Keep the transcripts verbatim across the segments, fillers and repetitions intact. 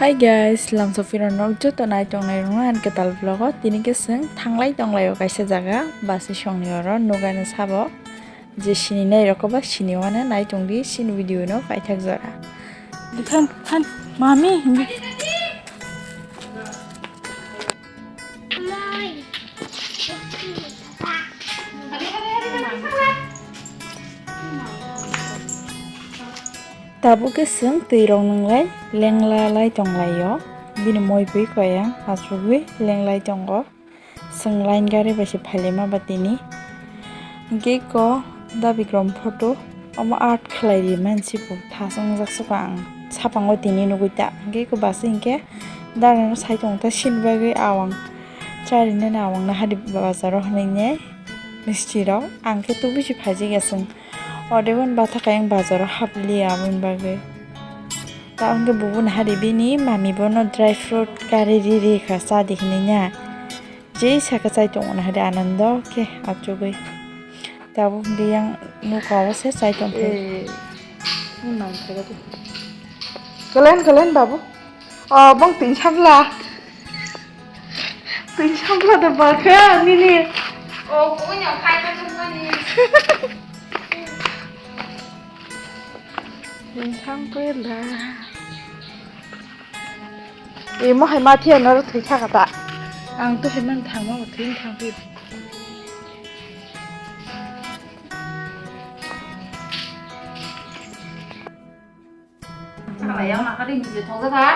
Hi guys, lamsok phirok nok joto nai tongnai rokno ani kwtal vlog o tini khe chwng thanglai tonglaio kaisa jaga basi songni oro nugano sabo je sini nai rok ba sini wano nai tongdi sini video no paithak jora. Than, than, mami. Tabuk khe chwng twi rok nwnglai lengla lai tonglaio, bini moi pui koyang achugwi lenglai tongo. Chwng line gari bai se phailaima ba tini. Hwnkhe eko da bikrom photo omo art khlai rimani se bo thas wngjak sukha ang sapango tini nugwi ta. Hwnkhe eko basi hwnkhe da rano sai tongo ta sini bagwi awang charinani awang nahadi bazaro hwnwi ne misti rok. Ang khe tubui se phaijak ya chwng odebani bathakhe ang bazaro hapliya aboni bagwi. Ta hwnkhe bubuni hari bini mami bono dry fruit kari ri ri kha cha di hinwi na. Jei saka chai tongo na hari Anando khe achugwi. Tabuk biyang nuka o se chai tongkhe. Eh, ni mang khaga tu. Kalen, kalen, babu. Oh, bong tin sabla. Tin sabla da bakha, nini. Oh, kunya khai ka tongmani. Tin sang pela. Imo hai ma thia noro thwi thaka ta. Ang to hai man thangma bo thwi thang phi. Thangla yang nakari ni je thong ha.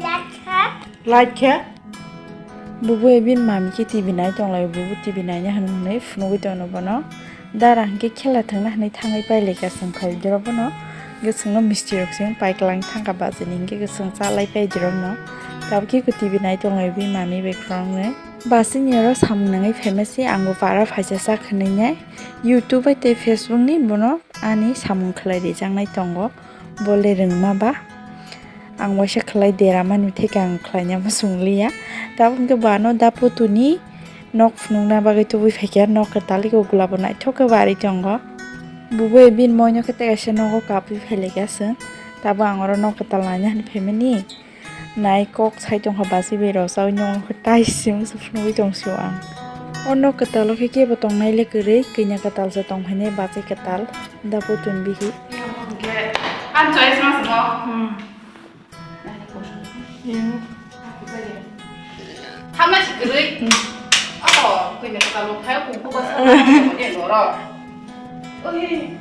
Light khe? Light khe? Bubu ebin mami khe T V nai tonglai, bubu T V naina hwnwi phunugwi tongo bono. Dara hwnkhe khela thangna hwnwi thangwi pailai ka chwng khaidoro bono. Hwnkhe chwngno misti rok se pai kwlangwi thangkha bachini hwnkhe chwng chalai paidoro no. Tabukhe T V nai tonglai ebin mami bai khoroknwi. Bachini oro samung nangwi phaima se ang bo para phaisa sak hwnwi nai. YouTube bai tei Facebook ni bono ani samung khlai rijaknai tongo, bo le rwngma ba. Ang waisa khlai dera mani theke ang khlaina muchung liya. Tabuk hwnkhe bo ano da putuni nok phunukna bagwi tubui phaikha, nok kwtal iko gulabo naithok khe barwi tongo. Bubo bini moino khe tei kaisa nogo kapwi phailaikha chwng. Tabuk ang oro nok kwtal naina hwnwi phaimani. Nai kok sai tongkha bachwi bai rw chaui nw tai simi se phunugwi tong sio ang. O nok kwtal o khe kebo tongnai le kwrwi, kanya kwtal se tong phainai bachwi kwtal da putun bihi. Ang choice ma swngo. Hmm. Hamna si kwrwi. Hmm. Abo kanya kwtal o phai kung kung basa noro. Oi.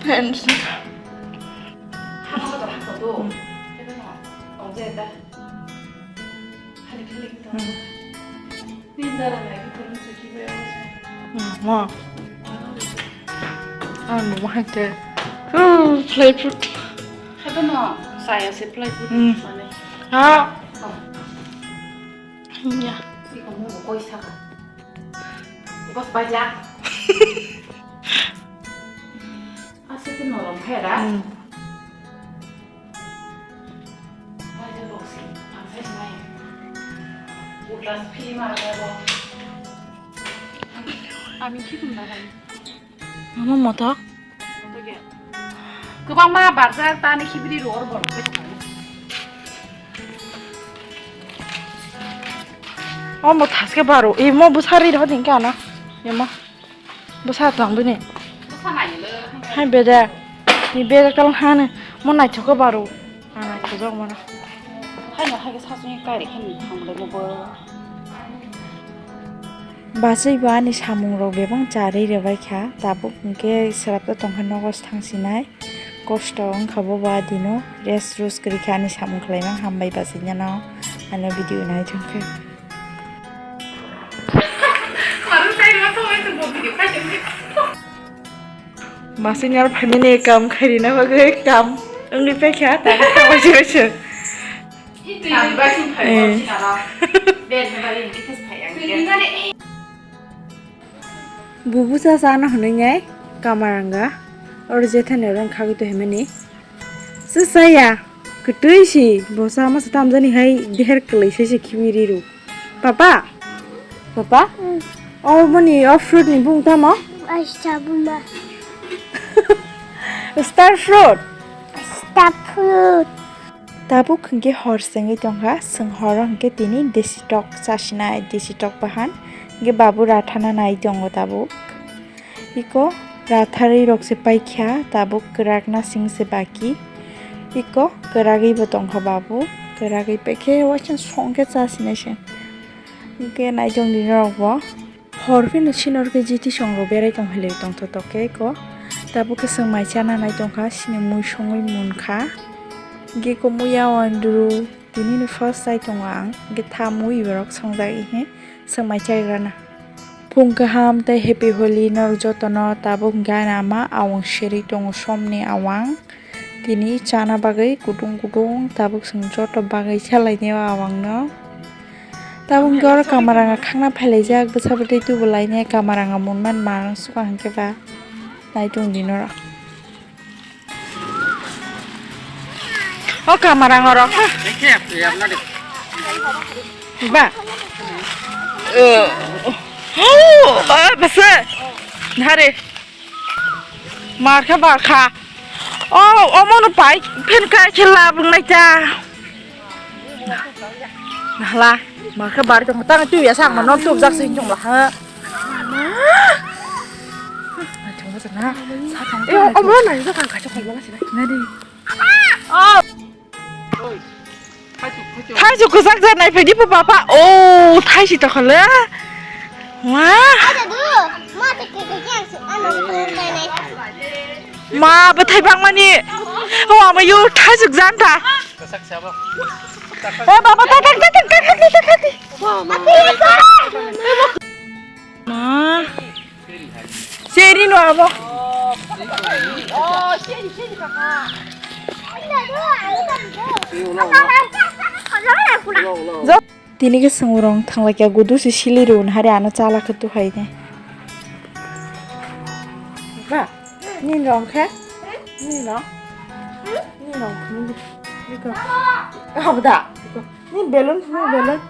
Friends. Hano ka hano do. Hmm. Ongje da. Hali hali kita. Hmm. Ni dara lagi turun seki be. Hmm, mo. Ano mo hante. Oh, play fruit. Hado no, saya se play fruit. Hmm. Mane. Ha. Oh. Ya. Iko mo koi saka. Bos baja. Aswk khe norom khe da? Hmm. Baja box ang sai mai. Utas phi ma da bo. Ami khitum da hai. Mama moto? Moto ge. Kwbangma barjak tani khibiri ro oro borok. Omo thaske baro. Imo bwsari rw ding khe ano. Imo. Bwsa tong bini. Bwsa nailwk. Hai beda. Ni beda kal hane. Mo naithok khe baro. Ang naithok jak mano. Hai no hai khe sasuni kari khe ni thang le mo bo. Bachwi bo ani samung rok bebak charwi rwbai kha. Tabuk hwnkhe swrapta tong kha nogo thang sinai. Kosto wngkha bo ba dino. Rest rus kwrwi khe ani samung khlai mang hambai bachwi nano. Ano video nai thung khe. Masini aro family kam khairina bagwi kam wngwi paikha ta kha waisi waisi. Eh. Bubu cha chana hwnwi nai kamaranga oro jethani oro wngkhagwi tongmani. Chaya, kwtwi si, bo sama se tamjani hai deher kwlwi se se khibi riru. Papa? Papa? O boni o fruit ni bung tamo? Sabuma. Star fruit. Star fruit. Tabuk hwnkhe hor chengwi tongkha, chwng horo hwnkhe tini desi tok chasinai, desi tok bahan. Hwnkhe babu rathana nai tongo tabuk. Iko ratharwi rok se paikha, tabuk kwrak nasing se baki. Iko kwragwi bo tongkha babu, kwragwi paikhe waisa songkhe chasinai se. Hwnkhe nai tongdi norok bo. Hor phano sinor khe jiti songrok berai tongphilwi tongthotok khe eko. Tabuk khe chwng mai chana nai tongkha, sini mui songwi munkha. Hwnkhe eko muya o andru tinini first chai tongo ang, hwnkhe tha mui borok songjak ihi chwng mai chaigrana. Phung kaham tei happy Holi norok jotono tabuk hwnkhe ani ama awang serwi tongo somni awang. Tini chana bagwi kutung kutung tabuk chwng joto bagwi salainai o awangno. Tabuk hwnkhe oro kamaranga khakna phailaijak bwsa bwtwi tubulainai kamaranga munmani manang swkang hwnkhe ba naitung di norok. O kamarang oro. Ba. Oh, oh, bwsa. Nare. Markha, markha. Oh, omo no pai phen kai khela bung nai ta. Nahla, markha bari tong tang tu ya sang ma non tu jak sing jong la ha. Na thung ba na. Sa thang. Eh, omo na ni sa thang ka chok ma na sina. Na di. Oh. Thaichuk kwchak jak nai phaidi bo papa. O thaisi tokhala. Ma. Ma bwthai bangmani. O ama yo thaisuk janta. E baba ta ta ta ta ta ta ta. Ma. Seri no abo. Tini khe chwng rong thanglaikha gudu se sili rw nahari ano chala khe tuhai ne. Ba, nini rong khe? Nini rong? Nini rong khe nini. Iko. Abo da. Iko. Ni balloon phunuk balloon.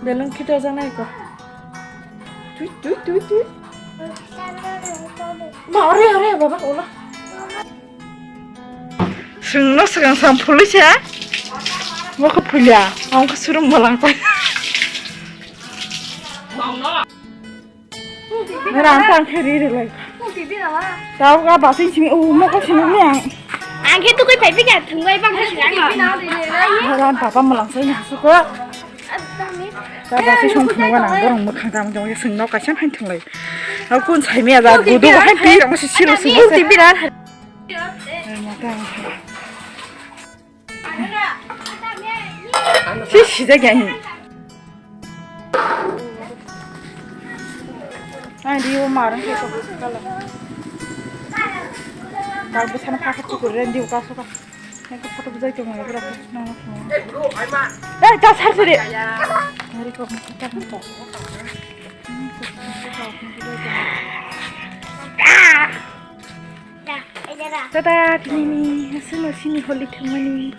Balloon khitorjaknai ko. Tui tui tui tui. Ma ore ore baba ola. Swngno swkang sam phulwi se. Mokho phulya. Ang khe surum balang tai. Rang tang khe ri ri lai. Tau ga basing simi u mo ko simi ni ang. Ang khe tukui phai phika thungbai bang khe sini ang. Ran papa malang sai na suko. Ta basing song thungba nang dorong mukhang tam jong sing nok kaisa phan thunglai. Au kun sai mi aja gudu hai pi rong si silo sing. Ti biran. Si sijak ya hin. Ang di o marang ke ko kala. Kal bwsano pakha tukur ren di o kaso ka. Nang ko photo bujai tong nang ko nang ko. Ei ta sar sari. Hari ko ta ko. Tada tini ni asal sini holi thumani.